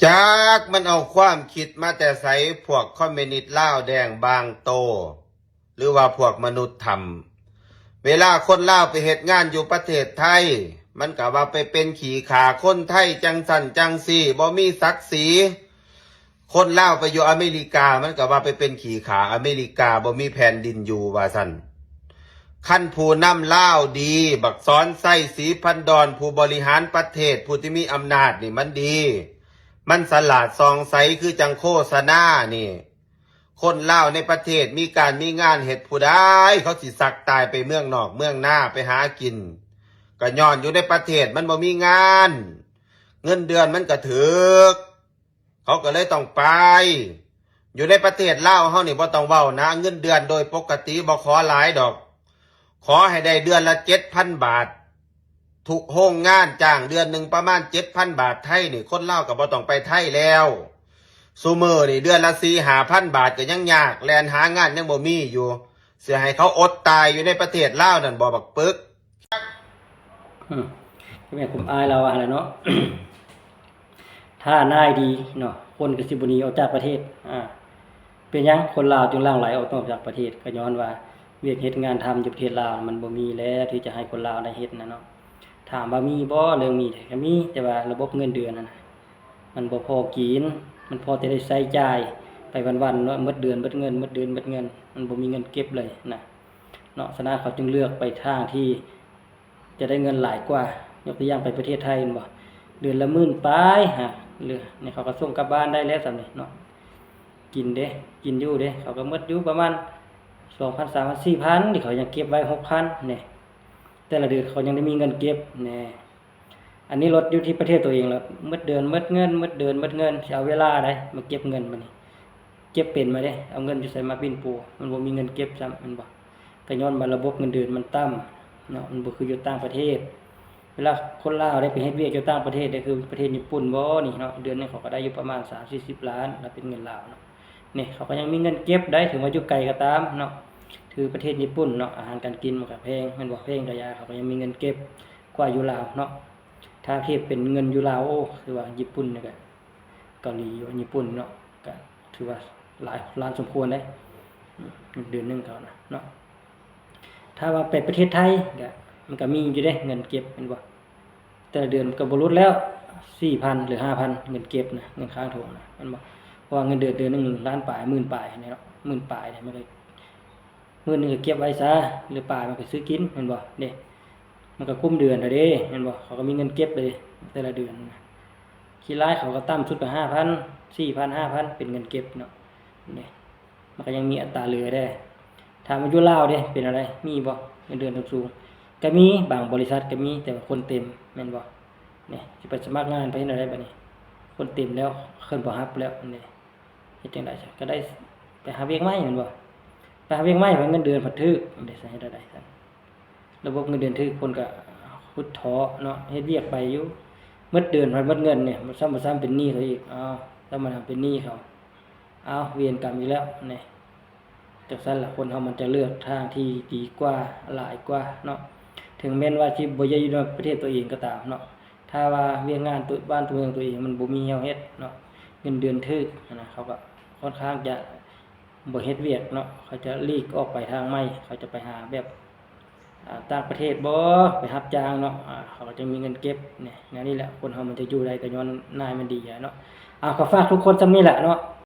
ຈັກມັນເອົາຄວາມຄິດມາແຕ່ໃສ ພວກຄອມມິວນິດລາວແດງບາງໂຕ ຫຼືວ່າພວກມະນຸດທຳ. ເວລາຄົນລາວໄປເຮັດງານຢູ່ປະເທດໄທ ມັນກໍວ່າໄປເປັນຂີ້ຂ້າຄົນໄທ ຈັ່ງຊັ້ນຈັ່ງຊີ້ ບໍ່ມີສັກສີ. ຄົນລາວໄປຢູ່ອາເມລິກາ ມັນກໍວ່າໄປເປັນຂີ້ຂ້າອາເມລິກາ ບໍ່ມີແຜ່ນດິນຢູ່ ວ່າຊັ້ນ. ຄັນຜູ້ນຳລາວດີ ບັກສອນໄຊ ສີພັນດອນ ຜູ້ບໍລິຫານປະເທດ ຜູ້ທີ່ມີອຳນາດນີ້ມັນດີ ມັນສະຫຼາດສ່ອງໃສ ຄືຈັ່ງໂຄສະນານີ້. ຄົນລາວໃນປະເທດມີການມີງານເຮັດ ຜູ້ໃດເຂົາຊິສັກຕາຍໄປເມືອງນອກເມືອງນາໄປຫາກິນ ກໍຍ້ອນຢູ່ໃນປະເທດມັນບໍ່ມີງານ ເງິນເດືອນມັນກໍຖືກ ເຂົາກໍເລີຍຕ້ອງໄປ. ຢູ່ໃນປະເທດລາວເຮົານີ້ບໍ່ຕ້ອງເວົ້ານະ ເງິນເດືອນໂດຍປົກກະຕິບໍ່ຂໍຫຼາຍດອກ ຂໍໃຫ້ໄດ້ເດືອນລະເຈັດພັນບາດ. ທຸກໂຮງງານຈ້າງເດືອນໜຶ່ງປະມານເຈັດພັນບາດໄທນີ້ ຄົນລາວກໍບໍ່ຕ້ອງໄປໄທແລ້ວ. ຊຸມື້ນີ້ເດືອນລະສີ່ຫ້າພັນບາດກໍຍັງຍາກ ແລ່ນຫາງານຍັງບໍ່ມີຢູ່ ຊິໃຫ້ເຂົາອົດຕາຍຢູ່ໃນປະເທດລາວນັ້ນບໍ່ ບັກປຶກ? ອືມ ກໍແມ່ນຄວາມອ້າຍລາວວ່າຫັ້ນແຫຼະເນາະ. ຖ້ານາຍດີເນາະ ຄົນກໍຊິບໍ່ໜີອອກຈາກປະເທດ. ອາ ເປັນຫຍັງຄົນລາວຈຶ່ງຫຼັ່ງໄຫຼອອກນອກຈາກປະເທດ? ກໍຍ້ອນວ່າວຽກເຮັດງານທຳຢູ່ປະເທດລາວມັນບໍ່ມີແລ້ວ ທີ່ຈະໃຫ້ຄົນລາວໄດ້ເຮັດນະເນາະ. ຖາມວ່າມີບໍ່? ເລື່ອງມີກໍມີ ແຕ່ວ່າລະບົບເງິນເດືອນຫັ້ນນະ ມັນບໍ່ພໍກິນ ມັນພໍແຕ່ໄດ້ໃຊ້ຈ່າຍໄປວັນໆເນາະ ໝົດເດືອນໝົດເງິນ ໝົດເດືອນໝົດເງິນ ມັນບໍ່ມີເງິນເກັບເລີຍນະເນາະ. ສະນັ້ນເຂົາຈຶ່ງເລືອກໄປທາງທີ່ ຈະໄດ້ເງິນຫຼາຍກວ່າ. ຍົກຕົວຢ່າງໄປປະເທດໄທແມ່ນບໍ່? ເດືອນລະໝື່ນປາຍຫາ ຫຼື ນີ້ເຂົາກໍສົ່ງກັບບ້ານໄດ້ແລ້ວສ່ຳນີ້ເນາະ. ກິນເດ້ ກິນຢູ່ເດ້ ເຂົາກໍໝົດຢູ່ປະມານສອງພັນ ສາມພັນ ສີ່ພັນ ທີ່ເຂົາຍັງເກັບໄວ້ຫົກພັນນີ້ ແຕ່ລະເດືອນເຂົາຍັງໄດ້ມີເງິນເກັບແນ່. ອັນນີ້ລົດຢູ່ທີ່ປະເທດຕົວເອງລະ ໝົດເດືອນໝົດເງິນ ໝົດເດືອນໝົດເງິນ ຊິເອົາເວລາໃດມາເກັບເງິນບາດນີ້? ເກັບເປັນມາເດ້ ເອົາເງິນຢູ່ໃສມາປິ່ນປົວ? ມັນບໍ່ມີເງິນເກັບຊ້ຳແມ່ນບໍ່? ກໍຍ້ອນວ່າລະບົບເງິນເດືອນມັນຕ່ຳເນາະ ມັນບໍ່ຄືຢູ່ຕ່າງປະເທດ. ເວລາຄົນລາວໄດ້ໄປເຮັດວຽກຢູ່ຕ່າງປະເທດ ກໍຄືປະເທດຍີ່ປຸ່ນບໍ່ນີ້ເນາະ ເດືອນໜຶ່ງເຂົາກໍໄດ້ຢູ່ປະມານສາມສີ່ສິບລ້ານ ລະເປັນເງິນລາວເນາະ. ນີ້ເຂົາກໍຍັງມີເງິນເກັບໄດ໋ ເຖິງວ່າຢູ່ໄກກໍຕາມເນາະ. ຄືປະເທດຍີ່ປຸ່ນເນາະ ອາຫານການກິນມັນກໍແພງແມ່ນບໍ່? ແພງກະຢ່າ ເຂົາກໍຍັງມີເງິນເກັບກວ່າຢູ່ລາວເນາະ. ຖ້າທຽບເປັນເງິນຢູ່ລາວ ໂອ້ ຄືວ່າຍີ່ປຸ່ນນີ້ກະ ເກົາຫຼີຢູ່ຍີ່ປຸ່ນເນາະ ກະຖືວ່າຫຼາຍລ້ານສົມຄວນເດ້ ເດືອນໜຶ່ງເຂົານະເນາະ. ຖ້າວ່າໄປປະເທດໄທກະ ມັນກະມີຢູ່ເດ້ເງິນເກັບແມ່ນບໍ່? ແຕ່ລະເດືອນມັນກະບໍ່ຫຼຸດແລ້ວສີ່ພັນ ຫຼື ຫ້າພັນ ເງິນເກັບນະ ເງິນຄ້າງຖົງນະແມ່ນບໍ່? ເພາະວ່າເງິນເດືອນເດືອນໜຶ່ງລ້ານປາຍ ໝື່ນປາຍນີ້ເນາະ ໝື່ນປາຍນີ້ ມັນກະ ໝື່ນໜຶ່ງກໍເກັບໄວ້ຊະ ຫຼືປາຍມັນກໍຊື້ກິນແມ່ນບໍ່ເດ້? ມັນກໍກຸ້ມເດືອນແລ້ວເດ້ແມ່ນບໍ່? ເຂົາກໍມີເງິນເກັບເດ້ແຕ່ລະເດືອນນະ. ຂີ້ລ້າຍເຂົາກໍຕ່ຳສຸດກໍຫ້າພັນ ສີ່ພັນ ຫ້າພັນ ເປັນເງິນເກັບເນາະ. ນີ້ ມັນກໍຍັງມີອັດຕາເຫຼືອເດ້. ຖາມວ່າຢູ່ລາວເດ້ ເປັນແນວໃດ? ມີບໍ່ເງິນເດືອນສູງໆ? ກໍມີ ບາງບໍລິສັດກໍມີ ແຕ່ວ່າຄົນເຕັມແມ່ນບໍ່? ນີ້ ຊິໄປສະໝັກງານໄປເຮັດແນວໃດບາດນີ້? ຄົນເຕັມແລ້ວ ເພິ່ນບໍ່ຮັບແລ້ວນີ້. ເຮັດຈັ່ງໃດຊະ? ກໍໄດ້ໄປຫາວຽກໃໝ່ແມ່ນບໍ່? ໄປຫາວຽກໃໝ່ ເງິນເດືອນພັດຖືກ ເຮັດແນວໃດຊະ? ລະບົບເງິນເດືອນຖືກ ຄົນກໍຫຸດທໍ້ເນາະ ເຮັດວຽກໄປຢູ່ ໝົດເດືອນພັດໝົດເງິນນີ້ ບໍ່ຊ້ຳ ບໍ່ຊ້ຳເປັນໜີ້ເຂົາອີກ. ອ້າວ ແລ້ວມາເປັນໜີ້ເຂົາ ອ້າວ ເວນກຳອີກແລ້ວນີ້. ຈັ່ງຊັ້ນລະ ຄົນເຮົາມັນຈະເລືອກທາງທີ່ດີກວ່າ ຫຼາຍກວ່າເນາະ. ເຖິງແມ່ນວ່າຊິບໍ່ຢາກຢູ່ໃນປະເທດຕົວເອງກໍຕາມເນາະ ຖ້າວ່າວຽກງານຕົວ ບ້ານຕົວເມືອງຕົວເອງມັນບໍ່ມີແນວເຮັດເນາະ ເງິນເດືອນຖືກຫັ້ນນະ ເຂົາກໍຄ່ອນຂ້າງຈະບໍ່ເຮັດວຽກເນາະ ເຂົາຈະຫຼີກອອກໄປທາງໃໝ່ ເຂົາຈະໄປຫາແບບ ອາ ຕ່າງປະເທດບໍ ໄປຮັບຈ້າງເນາະ ອາ ເຂົາກໍຈະມີເງິນເກັບນີ້. ແນວນີ້ແຫຼະ ຄົນເຮົາມັນຈະຢູ່ໄດ້ກໍຍ້ອນນາຍມັນດີຫັ້ນເນາະ. ເອົາ ກໍຝາກທຸກຄົນສ່ຳນີ້ແຫຼະເນາະ.